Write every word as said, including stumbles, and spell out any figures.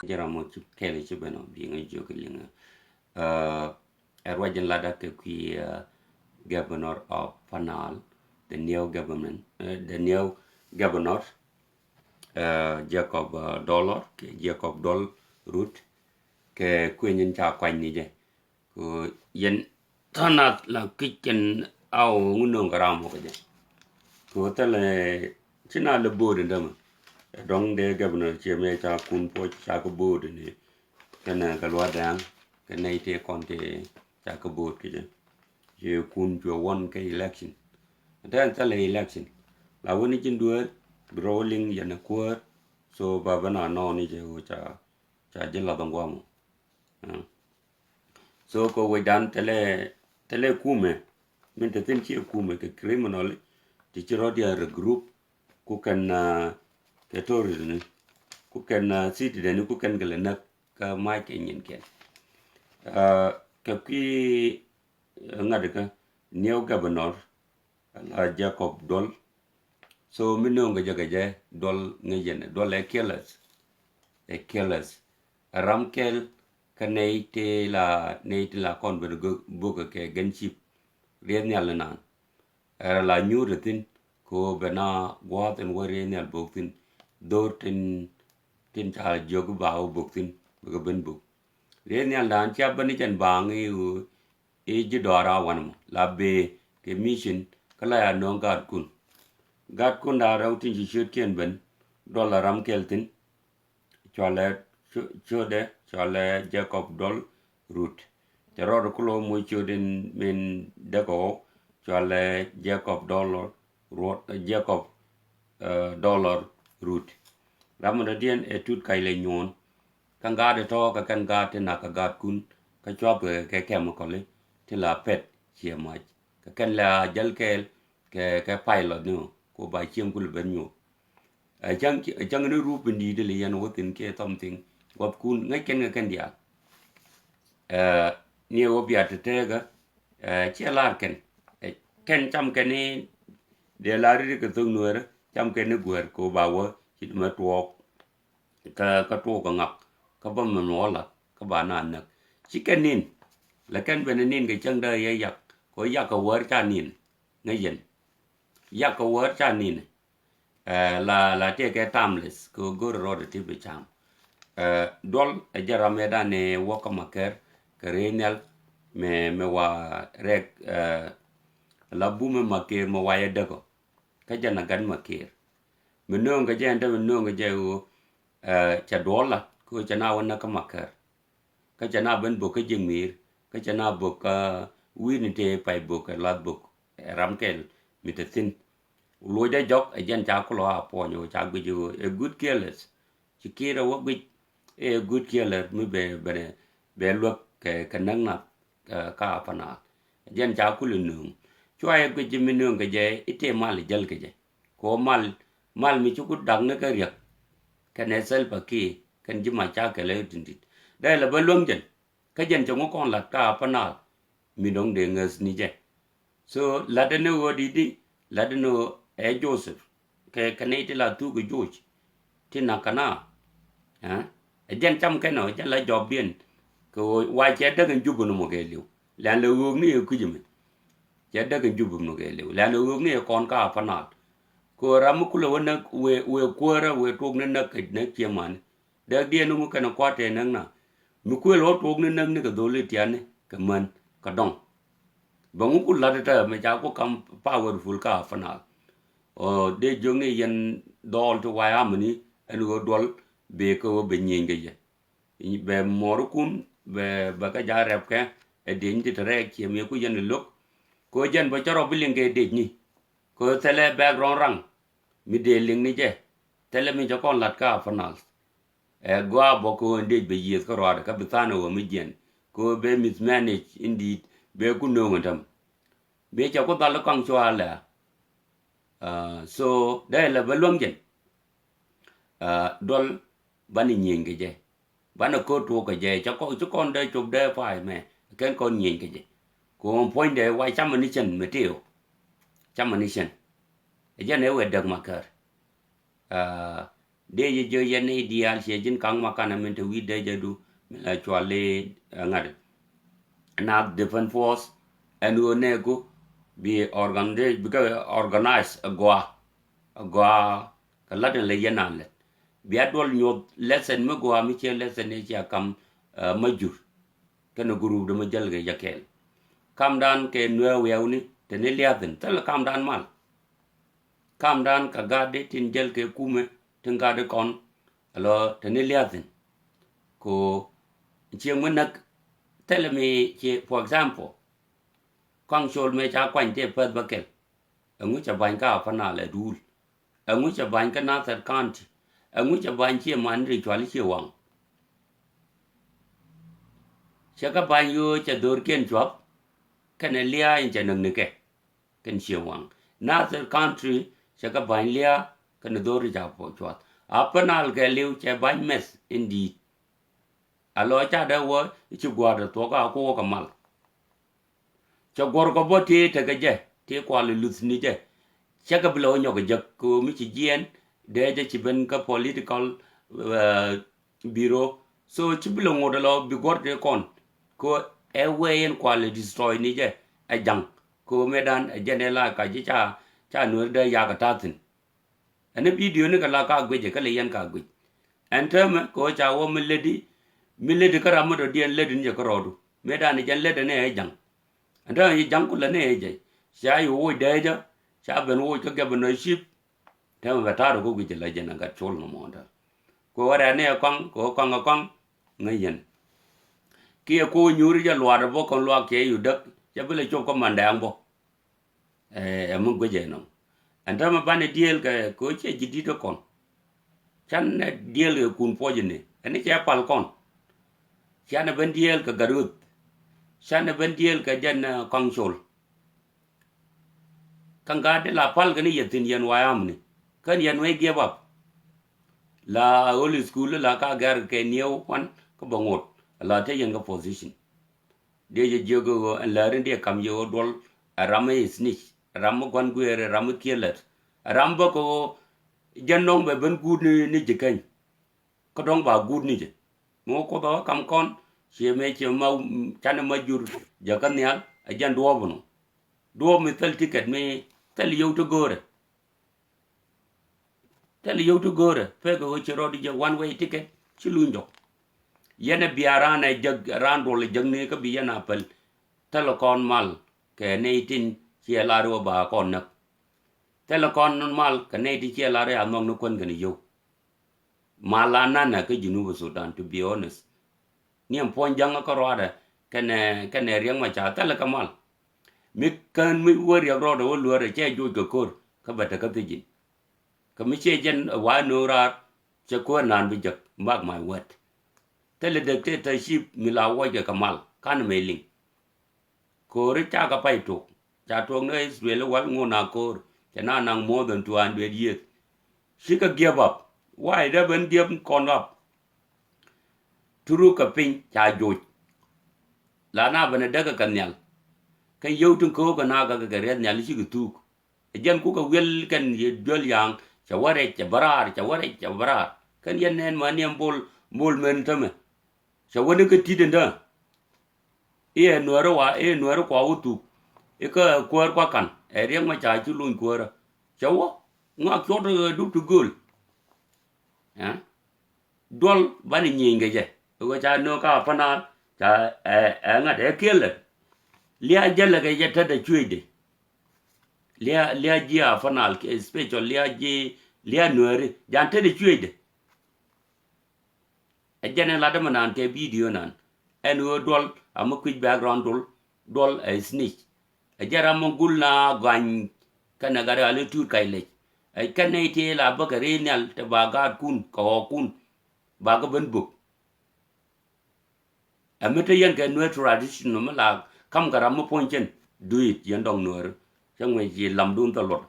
Jɛ ram mɔ ci kɛl ci ben ɔ bi ŋa jiök liŋ. Ɛ ruac in ladä kɛ kui̱ governor of Panal, the new government, the new governor, Jacob Dollar kɛ Jacob Dol Rut, kɛ kui̱ nyin ca kuany ni jɛ. Ku yɛn tha̱a̱ŋ nath la ki̱c kɛn a ɣöö ŋun nööŋ kɛ ram mɔ kɛ jɛ. Ku thilɛ ci na lɛ bo̱o̱d in dämɛ. Ɛ dɔ̱ŋ dee governor ciɛ mɛ ca kun puɔc ca kɛ bo̱o̱d ni kɛn kɛ lua̱t dɛ̈ɛ̈ŋ kɛ nɛy tëë kɔn tëë ca kɛ bo̱o̱d kɛ jɛ. Ciɛ kun cuɛ won kɛ election. Tɛn thilɛ election la wen ni ji̱n dueer bi rɔ wä liŋ yɛn ɛ kuäär. So ba ben a nɔɔni jɛ ɣöö ca ca ji̱ lath ɛn guamɔ. So kɛ wecdan thilɛ thilɛ kumɛ min te thi̱n ciɛ kumɛ kɛ criminal ti ci rɔ̱diɛn regroup ku kɛn kɛ terrorist ni ku kɛn citizen ni ku kɛn kɛ lɛ näk kä mac kɛ nyin kɛn. Kɛ kui̱ ŋa̱t kä new governor la Jacob Dol. So mi nööŋ kɛ jɛ kɛ jɛ Dol ŋäc yɛn Dol ɛ careless. Ɛ careless. Ɛ ram kɛl kä nɛy ti la nɛy ti la kɔn ben bok kɛ gunship. Rieth nhial ni naan. Ɛ la nyuur ɛ thi̱n kɛ ɣöö ben a gua̱a̱th ɛn wä rieth nhial bok thi̱n. Dho̱r tin tin ca jiök ba wä bok thi̱n bikɛ ben bok. Rieth nhial naan cia ben i̱ jɛn baaŋ i̱ ɣöö i̱ ji̱ dɔɔr a wanɛ mɔ la bëë kɛ mission kä la ya nööŋ gaatkun. Gaatkun da̱a̱ rɛw tin ci ciötkiɛn ben Dol a ram kɛl thi̱n. Cualɛ ciötdɛ cualɛ Jacob Dol Rut. Cɛ rɔɔd kulo moc ciöt in min däk ɔ cualɛ Jacob Dol Rut, Jacob Dol Rut. Ram mi dɔ̱diɛn ɛ tut kac lɛ nyuɔ̱ɔ̱n. Kä gaat ɛ tɔ̱ kɛ kɛn gaat ti nak kɛ gaatkun kä cuath kɛ kɛ kɛm kɔli ti la pɛt ciɛ mac kɛ kɛn la jäl kɛɛl kɛ kɛ pilot ni ɔ ku ba cieŋ kul ben nyuɔ̱ɔ̱k. Ɛ cäŋ ni rup in di̱i̱t li yɛn wä thi̱n kiɛ thɔm thi̱n gua̱thkun ŋäc kɛn kɛ kɛn diaal. Ni ɛ wä bia te teekä ciɛ lar kɛn kɛn cam kɛn ni dee lar ri kɛ thok nueerä cam kɛn ni guer kɛ wä ba wä ci dämɛ tuɔɔk. Kä kä tuɔɔk kɛ ŋak kä bä mɛn wä lat kä ba na näk ci kɛn nin. Lɛ kɛn ben nin kɛ cäŋ dee yɛ yak kɛ wä yak kɛ wäär ca nin. Ŋäc yɛn yak kɛ wäär ca nin. La la tiɛ kɛ timeless kɛ go̱r rɔɔdɛ ti bi cam. Duɔl ɛ jɛ ram ɛ dan ɛ wä kä makɛr kɛ rɛy nhial mɛ mɛ wa rɛk. La bumɛ makɛr mɛ wa yɛ däkɔ kä jɛ na gat makɛr. Mi nööŋ kɛ jɛ ɛn te mi nööŋ kɛ jɛ ɣöö cɛ duɔl la kɛ ɣöö cɛ na wä näk kä makɛr. Kä cɛ na ben bök kä ji̱ mi̱i̱r kä cɛ na bök kä wi̱i̱ni tëë pay bök kɛ lath bök ɛ ram kɛl mi te thi̱n. Luɔcdä jɔk ɛ jɛn ca kulɔ a puɔ̱ny ɣöö ca guic ɣöö ɛ good careless. Ci ki̱i̱r ɛ wä guic ɛ good careless mi bɛ bɛ bɛ luäk kɛ kɛ näk nath kä Upper Nile. Ɛ jɛn ca kulɛ nööŋ cua ɛ guic ji̱ mi nööŋ kɛ jɛ i̱ tëë mal jäl kɛ jɛ. Kɛ ɣöö mal mal mi ci ku dak ni kä riäk kɛnɛ Salva Kiir kɛn ji̱ mac ca kɛlɛ i̱ tin di̱t dee lɛ bä luäŋ jɛn. Kä jɛn cɛ ŋu kɔn la̱t kä Upper Nile mi dɔ̱ŋ dee ŋäth ni jɛ. So la̱tdä ni ɣöö di̱t di la̱tdä ni ɣöö ɛ Joseph kɛ kɛ nɛy ti la thuk kɛ Joc ti nak kɛ na. Ɛ jɛn cam kɛn ɔ jɛn la jɔɔkdiɛn kɛ ɣöö wa cɛ däk in jup in mɔ kɛ li̱w lɛn lɛ ɣöök ni ɛ kui̱c mi. Cɛ däk in jup in mɔ kɛ li̱w lɛn lɛ ɣöök ni ɛ kɔn kä Upper Nile. Kɛ ɣöö ram mi kulɛ wä näk wëë wëë kuäärä wëë tuɔk ni näk kɛ näk ciëmani. Dee diɛn ŋu kɛn kua̱r tëë näk na mi kuël ɣä tuɔɔk ni näk ni kɛ dholi tiani kɛ män kɛ dɔŋ. Bɛ ŋu ku la̱t tɛ mɛ ca ku kam powerful kä Upper Nile. Ɔ dee jiök ni yɛn dhɔɔl ti way amini ɛn ɣöö duɔl bee kä ɣöö bɛ nyieny kɛ yɛ. Bɛ mɔrikun bɛ bɛ kɛ ja̱ rɛpkɛ ɛ dieny ti te rɛɛk ciɛ miɛ ku yɛn lo̱k. Kɛ ɣöö jɛn bä cä rɔ bi liŋ kɛ dieny ni kɛ ɣöö thilɛ background raŋ. Mi dee liŋ ni jɛ thilɛ mi jɛ kɔn la̱t kä Upper Nile. Ɛ gɔaa bɔ kɛ ɣöö in dec bɛ yiëth kä ruaadɛ kä bi tha̱a̱n ɛ ɣöö mi jiɛn kɛ ɣöö bɛ mismanage in di̱i̱t bɛ ku nööŋ in täm. Mëë cɛ ku dhal i̱ kɔaŋ cua̱a̱ lɛ. So dee lɛ bɛ luäŋ jɛn. Duɔl banɛ nyieny kɛ jɛ. Banɛ ko̱r tuɔɔk kɛ jɛ cɛ kɔn ci kɔn dee cop dee pa̱a̱c mɛ kɛn kɔn nyieny kɛ jɛ. Kɛ ɣöö puɔ̱nydɛ wa camɛ ni cɛn mɛ tëë ɣöö camɛ ni cɛn. Ɛ jɛn ɛ wɛ däk makär. Dee jɛ jiök yɛn nɛy diaal ciɛ ji̱n ka̱ŋ ma kanɛ min te wi̱i̱ dee jɛ du mi la cuali ɛ ŋa̱t. Naath defense force ɛn ɣöö nɛɛku bi organize, bikɛ organize ɛ gɔaa, ɛ gɔaa kɛ la̱t in lɛ yɛn an lɛt. Bia duɔl nyuɔth lesson mi gɔaa mi ciɛ lesson ni cia kam ɛ ma jur kɛnɛ group dämɛ jäl kɛ jɛ kɛɛl. Kamdan kɛ nuɛ wiɛwni te ni liathin thilɛ kamdan mal. Kamdan kɛ gat di tin jäl kɛ kumɛ tin gat di kɔn alɔ te ni liathin. Ko ciɛ ŋuɛ näk thilɛ mi ci, for example, kɔaŋ col mɛ ca kuany tɛ pɛth bä kɛl. Ɛŋu cɛ bany kä Upper Nile ɛ duul? Ɛŋu cɛ bany kä Nasir County? Ɛŋu cɛ bany ciɛ man ri cual ciɛ waŋ? Cɛ kä bany yoo cɛ dhorkiɛn cuap kɛnɛ liaa in cɛ näk nikɛ kɛn ciɛ waŋ. Nasir County cɛ kä bany liaa kɛnɛ dhor ri ca puɔ cuath. Upper Nile kɛ liw cɛ bany mɛth in di̱i̱t. A lɔ ca dee wä ci gua̱a̱r dee thuɔk a ku wä kɛ mal. Cɛ guɔ̱r kɔ bä tëë tekɛ jɛ tëë kual i̱ luth ni jɛ. Cɛ kɛ bi lɛ wä nyɔk kɛ jek kɛ ɣöö mi ci jiɛɛn dee jɛ ci ben kä political bureau. So ci bi lɛ ŋot ɛlɔ bi guɔ̱r tëë kɔn kɛ ɣöö ɛ wee yɛn kual i̱ destroy ni jɛ ɛ ja̱ŋ kɛ ɣöö mëëdan ɛ jɛn ɛ la ka ji̱ ca ca nueer dee yak ɛ ta̱thi̱n. Ɛn ɛ video ni kɛ la ka guic ɛ kä lɛ yɛn ka guic. Ɛn täämɛ kɛ ɣöö ca wä mi ledi mi ledi kä ram mi dɔ̱diɛn ledi ni jɛ kä rɔɔdu mëëdan ɛ jɛn ledi ni ɛ ja̱ŋ. Ɛn täämɛ yi ja̱ŋ kulɛ ni ɛ jɛ ca yi woc dɛɛcä ca ben woc kä governorship. Täämɛ bɛ ta̱a̱r ɛ kä guic ɛ la jɛn ɛ gat col nɔmɔ ɛn täämɛ. Kɛ ɣöö rɛɛ ni ɛ kɔaŋ kɛ ɣöö kɔaŋ ɛ kɔaŋ ŋäc yɛn. Kiɛ kɛ ɣöö nyuuri jɛ luaat ɛ bä kɔn luaak cɛ yu däk cɛ bi lɛ cop kä mandɛɛŋ bä. Ɛ mi guecɛ nɔm. Ɛn täämɛ banɛ dieel kɛ kɛ ɣöö ciɛ ji̱ di̱t ɛ kɔn. Canɛ dieel kɛ kun puɔcɛ ni ɛn ni cɛ pal kɔn. Canɛ ben dieel kɛ gat ɣöth. Canɛ ben dieel kɛ jɛn kɔaŋ col. Kä gat di la pal kɛ ni yɛ thi̱n yɛn wayam ni kän yɛn wee give up. La early school la ka gɛr kɛ nieu wan kä bä ŋot la te yɛn kä position. Diɛ jɛ jiök ɣöö ɛn lääri diɛ kam yɛ ɣöö duɔl ɛ ram mi snitch, ɛ ram mi gua̱n guëër, ɛ ram mi kiɛlɛt, ɛ ram bä kɛ ɣöö jɛn nɔŋ bɛ ben guut ni ni ji̱ keny. Kä dɔ̱ŋ ba guut ni jɛ mi wä kuoth ɛ wä kam kɔn ciɛ mëë ciɛ ma canɛ ma jur jɛ kä nhial ɛ jɛn duɔɔp ɛnɔ. Duɔɔp mi thil ticket mi thil yio̱w ti go̱o̱rɛ. Thil yio̱w ti go̱o̱rɛ pek ɛ ɣöö ci rɔɔd jɛ one way ticket ci luny jɔk. Yɛn ɛ bia raan ɛ jäk raan duɔl ɛ jäk ni kä bi yɛn a päl. Thil kɔn mal kɛ nɛy tin ciɛ lar ɣöö ba kɔn näk. Thil kɔn mal kɛ nɛy tin ciɛ lar ɣöö a nhɔk ni kuän kɛn yio̱w. Mal a nanɛ kä Junub Sudan, to be honest. Ni ɛn puɔ̱ny ja̱ŋä kä ruaadɛ kɛnɛ kɛnɛ Riɛk Macar thilɛ kɛ mal. Mi kän mi wä Riɛk rɔɔdɛ wä luäärɛ cɛ joc kɛ ko̱r kä bɛ tekä thi̱ji̱n. Kä mi ciɛ jɛn wa no̱o̱ŋ raar cɛ ko̱r naan bi jek, mark my word. Thilɛ dictatorship mi la wuɔckɛ kɛ mal kanɛ mëë liŋ. Ko̱ri cakɛ pay tok ca tuɔk ni Israel wal ŋun a ko̱r cɛ na naŋ more than two hundred years. Cikɛ give up. Why dee ben give kɔn up? Turuk kɛ piny ca joc. La na ben a däkɛ kɛ nhial. Kɛ yio̱w tin ko̱o̱k kɛ na kɛ kɛ riɛth nhial cikɛ thuuk. Ɛ jɛn kukɛ wiɛl kɛn yɛ duel ya̱a̱ŋ cɛ wä rɛc cɛ bä raar cɛ wä rɛc cɛ bä raar. Kɛn yɛn nɛn mäni ɛn bol bol men tämɛ. Cɛ wä ni kä ti̱t ɛn däŋ. I̱ ɛ nuäärä wa i̱ ɛ nuäärä kua wä thuk. I̱ kä kuäär kua ka̱n ɛ Riɛk Macar ci luny kuäärä. Cɛ wä ŋɔak cuɔt ɛ dup ti gööl. Ɛ duɔl banɛ nyieny kɛ jɛ. Ɛ ɣöö ca nöök ka Upper Nile ca ɛ ɛ ŋa̱t ɛ kiɛlɛ. Lia̱a̱ jälɛ kɛ jɛ tetdɛ cuëëcdɛ. Lia̱a̱ lia̱a̱ ji̱ Upper Nile special lia̱a̱ ji̱ lia̱a̱ nuääri jan tetdɛ cuëëcdɛ. Ɛ jɛn ɛ latdä mi naan kɛ bidio naan ɛn ɣöö duɔl a mi kui̱c background duɔl duɔl ɛ snitch. Ɛ jɛn ram mi gul na gɔany kɛnɛ gat ɣali tuut kac lec. Ɛ kɛn nɛy tëë la bäkɛ rɛy nhial te ba gaatkun kɛ ɣɔɔkun ba kɛ ben bök. Ɛ mi te yɛn kɛ nueer traditional mi la kam kɛ ram mi puɔ̱ny cɛn dui̱t yɛn dɔ̱ŋ nueer. Cä ŋuɛc ci lamdun thil luɔt.